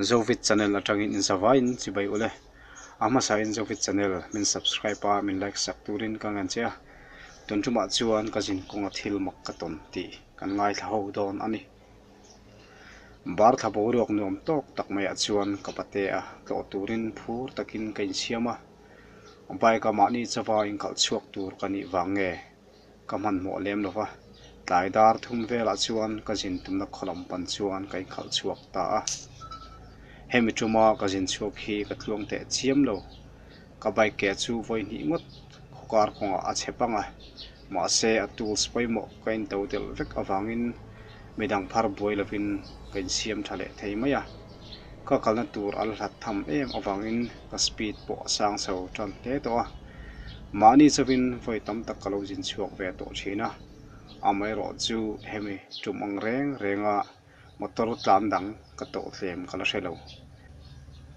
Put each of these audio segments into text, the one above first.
Zovit channel atangin inzavaiin chibai ule. A hmasain Zovit channel min subscribe a min like sak turin ka ngen che a. Tun tumah chuan ka zin kawnga thil mak ka tawn tih kan ngaithla ho dawn a ni. Bar thla boruak nuam tawk tak maiah chuan ka pate a tlawh turin phur takin ka insiam a. Bike a mahni chauva inkhalh chhuak tur ka nih vang nge? Ka hmanhmawh lem lo va, tlai dar thum velah chuan ka zin tumna khaw lam pan chuan ka inkhalh chhuak ta a. Hemi tuma ka zin chhuak hi ka tluang teh chiam lo. Ka bike ke chu vawi hnih ngawt khawkar kawngah a chhe pang a, mahse a tools pawimawh ka into delh vek avangin midang phar buai lovin ka insiam tha leh thei mai a. Ka kalna tur a la hlat tham em avangin ka speed pawh a sang chho tan hle tawh a. Mahni chauhin vawi tam tak ka lo zin chhuak ve tawh thin a, amaherawh chu hemi tum ang reng renga motor tlan dang ka tawh tlem ka la hre lo.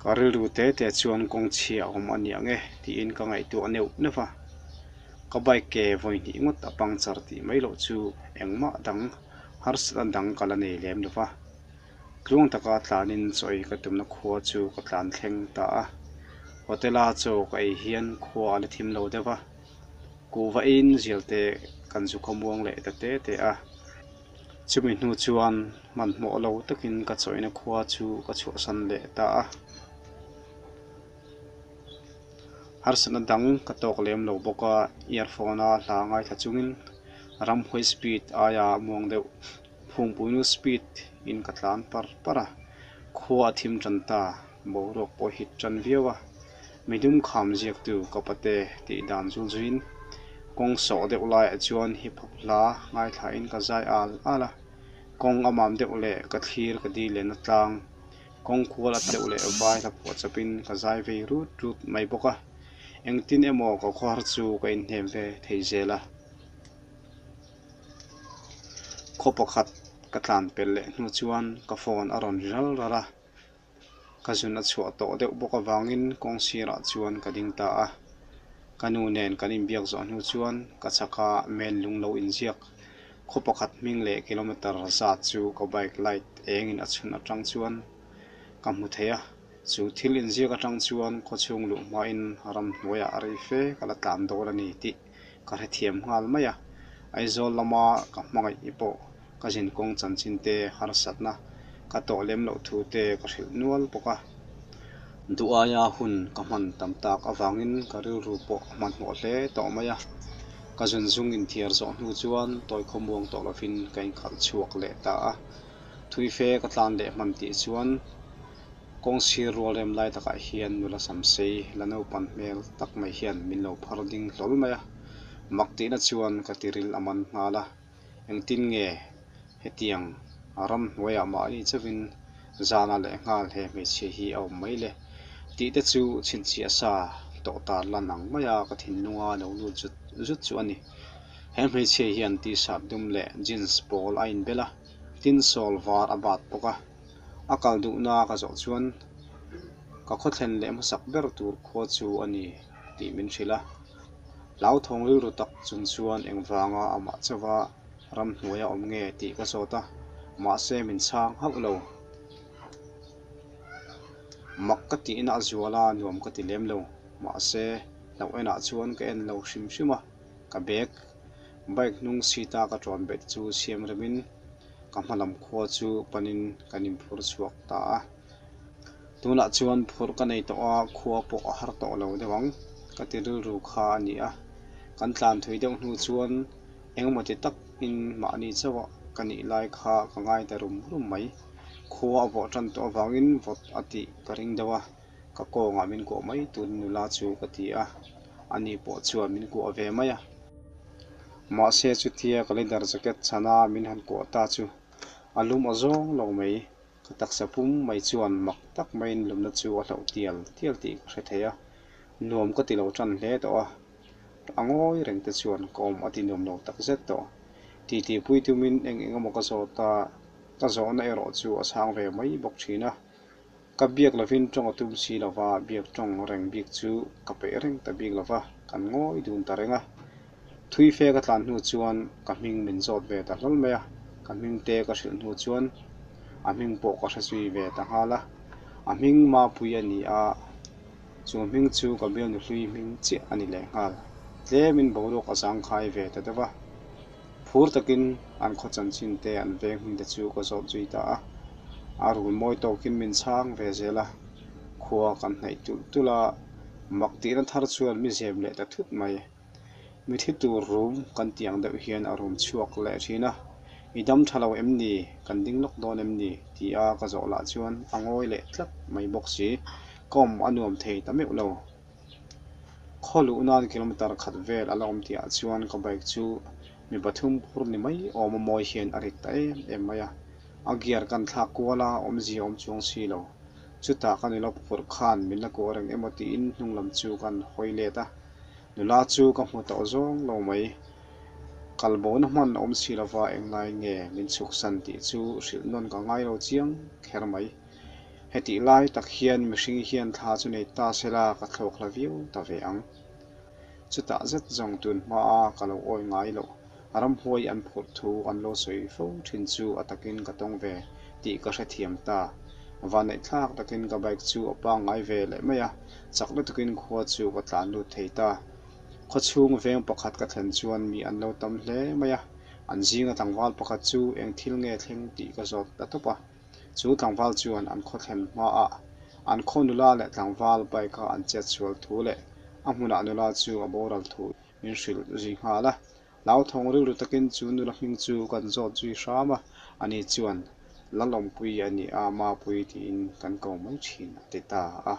Ka rilru te te chuan kawng chhia a awm a ni ang e tiin ka ngaihtuah neuh neuh a, ka bike ke vawi hnih ngawt a puncture tih mai loh chu engmah dang harsatna dang ka la nei lem lo va. Tluang taka tlanin chaw ei ka tumna khua chu ka tlan thleng ta a. Hotel a chaw ka ei hian khua a la thim lo deuh a. Kuhva eiin zial te kan zu khawmuang leh ta te te a. Chumi hnu chuan hmanhmawh lo takin ka chawina khua chu ka chhuahsan leh ta a. Harsatna dang ka tawk lem lo bawk a, earphone a hla ngaithla chungin ramhuai speed aia muang deuh Phungpuinu speed in ka tlan par par a, khua a thim tan ta, boruak pawh hit tan viau a, midum kham ziaktu ka pate tih dan zul zuiin kawng sawh deuh laiah chuan hip hop hla ngaithlain ka zai al al a, kawng a mam deuh leh ka thlir ka di lehna tlang, kawng kual a deuh leh vai hla phuah chawpin ka zai vei rut rut mai bawk a, engtin emaw ka khawhar chu ka inhnem ve thei zel a. Khaw pakhat ka tlan pel leh hnu chuan ka phone a rawn ri ral ral a, ka zun a chhuah tawh deuh bawk avangin kawng sirah chuan ka ding ta a. Ka nu nen kan inbiak zawh hnu chuan ka chhaka mail lung lo inziak khaw pakhat hming leh kilometer zat chu ka bike light engin a chhun atang chuan ka hmu thei a, chu thil inziak atang chuan khawchhung luh hmain ramhnuaiah rei fe ka la tlan dawn a ni tih ka hrethiam nghal mai a, Aizawl lama ka hmangaih i pawh ka zinkawng chanchin te harsatna ka tawh lem loh thu te ka hrilh nual bawk a. Duh aia hun ka hman tam tak avangin ka rilru pawh a hmanhmawh hle tawh mai a, ka zunzung inthiar zawh hnu chuan tawi khawmuang tawh lovin ka inkhalh chhuak leh ta a, thuife ka tlan leh hman tih chuan Kawng sir rual rem lai takah hian nula samsei la naupan hmel tak mai hian min lo phar ding hlawl mai a, mak tihna chuan ka tiril a man nghal a, engtin nge hetiang ramhnuaiah mahni chauhin zana leh nghal he hmeichhia hi a awm mai le tih te chu chhinchhiah sa tawh tar lan ang maia ka thinlunga lo lut zut zut chu a ni. He hmeichhia hian t-shirt dum leh jeans pawl a inbel a, tin sawl var a bat bawk a. A kal duhna ka zawh chuan ka khawthlen leh hmasak ber tur khua chu a ni tih min hrilh a. Hlauthawng rilru tak chung chuan engvanga amah chauha ramhnuai a awm nge tih ka zawt a, mahse min chhang hauh lo. Mak ka tihna a zual a, nuam ka ti lem lo. Mahse hlauh enah chuan ka en lo hrim hrim a, ka bag bike hnung seat a ka ṭuan bet chu siam remin ka hma lam khua chu panin kan inphur chhuak ta a. Tunah chuan phur ka nei tawh a, khua pawh a har tawh lo deuh ang ka ti rilru kha a ni a. Kan tlan thui deuh hnu chuan engemaw ti takin mahni chauh a ka nih lai kha ka ngai ta rum rum mai. Khua a vawh tan tawh avangin vawt a tih ka ring deuh a, ka kawngah min kuah mai tun nula chu ka ti a, ani pawh chuan min kuah ve mai a. Mahse chutia ka leather jacket chhana min han kuah ta chu a lum a zawng lo mai. Ka taksa pum mai chuan mak tak maiin lumna chu a hlauh tial tial tih ka hre thei a, nuam ka ti lo tan hle tawh a. A ngawi reng te chuan ka awm a ti nuam lo tak zet tawh. Titi pui tumin eng eng emaw ka zawt a, ka zawhna erawh chu a chhang ve mai bawk thin a. Ka biak lovin tawng a tum si lova, biak tawng reng bik chu ka peih reng ta bik lova, kan ngawi dun ta reng a. Thui fe ka tlan hnu chuan ka hming min zawt ve ta hlawl mai a, ka hming te ka hrilh hnu chuan a hming pawh ka hre zui ve ta nghal a. A hming Mapui a ni a, chu hming chu ka bialnu hlui hming chiah a ni lehnghal. Tlemin boruak a zangkhai ve ta deuh a. Phur takin an khaw chanchin te an veng hming te chu ka zawt zui ta a. A rul mawi tawkin min chhang ve zel a, khua kan hnaih tulh tulh a, mak tihna thar chuan mi zem leh ta thut mai. Mithi tur rum kan tih ang deuh hian a rum chhuak leh thin a, I dam tha lo em ni? Kan ding lawk dawn em ni? ti a ka zawh lah chuan a ngawi leh tlat mai bawk si. Ka awm a nuam thei ta meuh lo. Khaw luh nan kilometer khat vel a la awm tihah chuan ka bike chu mi pathum phur ni mai awm a mawi hian a rit ta em em mai a. A gear kan thlak kual a, awmzia awm chuang si lo. Chutah ka nula phurh khan min la kuah reng emaw tiin hnung lam chu kan hawi let a. Nula chu ka hmu tawh zawng lo mai. Kalbona hman a awm si lova englai nge min chhuksan tih chu hrilh nawn ka ngai lo chiang kher mai. Hetih lai tak hian mihring hian thla chu nei ta se la ka thlawk hla viau ta ve ang. Chutah zet zawng tun hmaa ka lo awi ngai loh ramhuai an phurh thu an lo sawi fo thin chu a takin ka tawng ve tih ka hrethiam ta. Vanneihthlak takin ka bike chu a pangngai ve leh mai a, chak lutukin khua chu ka tlan lut thei ta. Khawchhung veng pakhat ka thlen chuan mi an lo tam hle mai a, an zinga tlangval pakhat chu eng thil nge thleng tih ka zawt ta tawp a. Chu tlangval chuan an khaw thlen hmaah an khaw nula leh tlangval bike a an chet sual thu leh a hmunah nula chu a boral thu min hrilh zui nghal a. Hlauthawng rilru takin chu nula hming chu kan zawt zui hram a, ani chuan Lalawmpui a ni a, Mapui tiin kan ko mai thin a ti ta a.